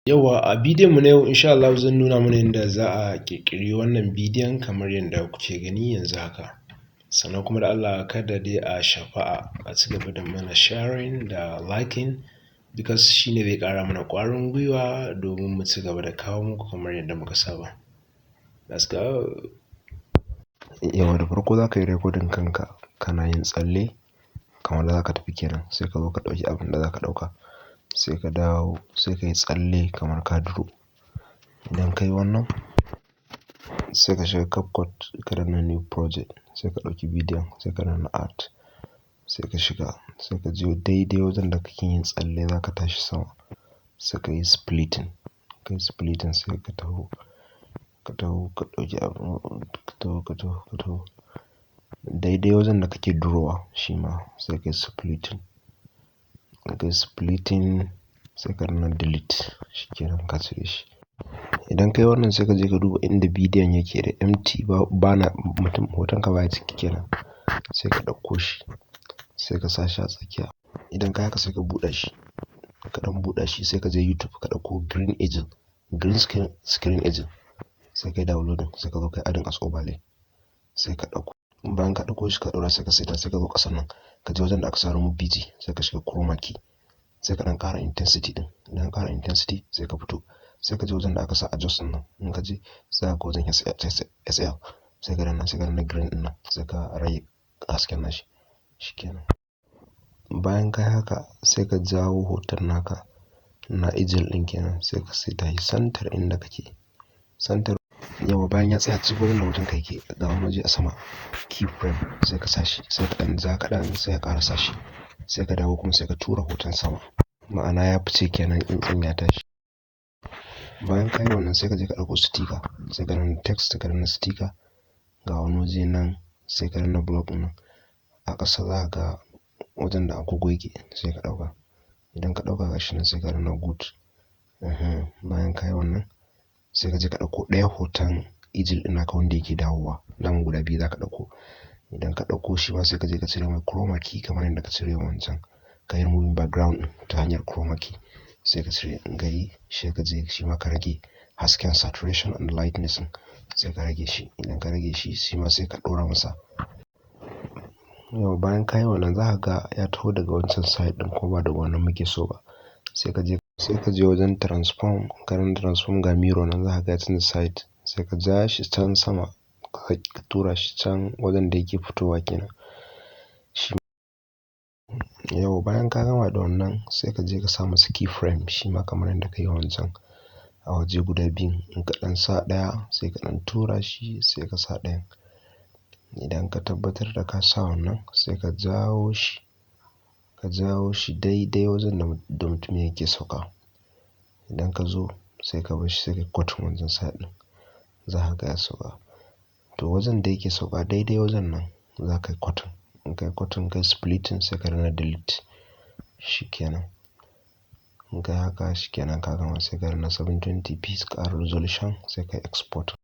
Yauwa, a bidiyon mu na yau, insha Allahu, zan nuna mana yadda za a ƙirƙiri wannan bidiyon kamar yadda kuke gani yanzu haka. Sannan kuma da Allah kada dai a shafa'a, a ci gaba da mana sharing da liking, because shi ne zai ƙara mana ƙwarin gwiwa domin mu ci gaba da kawo muku kamar yadda muka saba. Let's go! Yauwa, da farko za ka yi recording kanka kana yin tsalle kamar za ka tafi kenan, sai ka zo ka ɗauki abin da za ka ɗauka, sai ka dawo, sai ka yi tsalle kamar ka duro. Idan ka yi wannan, sai ka shiga CapCut, ka danna new project, sai ka ɗauki bidiyon, sai ka danna add, sai ka shiga, sai ka je daidai wajen da kake yin tsalle za ka tashi sama, sai ka yi splitting. Ka yi splitting, sai ka taho, ka taho, ka ɗauki abu, ka taho, ka taho, ka taho daidai wajen da kake durowa, shi ma sai ka yi splitting. Ka yi splitting, sai ka danna delete, shi kenan ka cire shi. Idan ka yi wannan, sai ka je ka duba inda bidiyon yake da empty, ba na mutum, hoton ka baya ciki kenan, sai ka ɗauko shi, sai ka sa shi a tsakiya. Idan ka yi haka, sai ka buɗe shi, ka ɗan buɗe shi, sai ka je YouTube ka ɗauko green eagle, green screen eagle, sai ka yi downloading, sai ka zo ka yi adding as overlay, sai ka ɗauko. Bayan ka ɗauko shi ka ɗaura, sai ka saita, sai ka zo ƙasan nan, ka je wajen da aka sa remove BG, sai ka shiga chroma key, sai ka ɗan ƙara intensity ɗin. Idan ka ƙara intensity, sai ka fito, sai ka je wajen da aka sa adjust ɗin nan. In ka je, sai ka ga wajen SL, sai ka danna, sai ka danna green ɗin nan, sai ka rage hasken nashi, shi kenan. Bayan ka yi haka, sai ka jawo hoton naka na eagle ɗin kenan, sai ka saita shi center inda kake center. Yauwa, bayan ya tsaya cik wurin da hoton ka yake, ga wani waje a sama, keyframe, sai ka sa shi, sai ka ɗan ja kaɗan, sai ka ƙara sa shi, sai ka dawo kuma sai ka tura hoton sama, ma'ana ya fice kenan, tsuntsun ya tashi. Bayan ka yi wannan, sai ka je ka ɗauko sticker, sai ka danna text, ka danna sticker, ga wani waje nan, sai ka danna block ɗin nan. A ƙasa za ka ga wajen da agogo yake, sai ka ɗauka. Idan ka ɗauka, gashi nan, sai ka danna good. Bayan ka yi wannan, sai ka je ka ɗauko ɗaya hoton eagle ɗin naka wanda yake dawowa. Daman guda biyu za ka ɗauko. Idan ka ɗauko shi ma, sai ka je ka cire mai chroma key kamar yadda ka cire wancan. Ka yi removing background ɗin ta hanyar chroma key. Sai ka cire, in ka yi, sai ka je shi ma ka rage hasken, saturation and lightness ɗin, sai ka rage shi. Idan ka rage shi, shi ma sai ka ɗora masa. Yauwa, bayan ka yi wannan, za ka ga ya taho daga wancan side ɗin, ko ba daga wannan muke so ba. Sai ka je wajen transform, ka danna transform, ga mirror nan, za ka ga ya canza side. Sai ka ja shi can sama, ka tura shi can wajen da yake fitowa kenan. Shi yauwa, bayan ka gama da wannan, sai ka je ka sa masa keyframe shi ma kamar yadda ka yi wancan a waje guda biyun. In ka ɗan sa ɗaya, sai ka ɗan tura shi, sai ka sa ɗayan. Idan ka tabbatar da ka sa wannan, sai ka jawo shi daidai wajen da mutumin yake sauka. Idan ka zo, sai ka bar shi, sai ka cut wancan side ɗin, za ka ga ya sauka. To, wajen da yake sauka, daidai wajen nan za ka yi cutting. In ka yi cutting, ka yi splitting, sai ka danna delete. Shi kenan. In ka yi haka, shi kenan ka gama, sai ka danna 720p, ƙara resolution, sai ka yi export.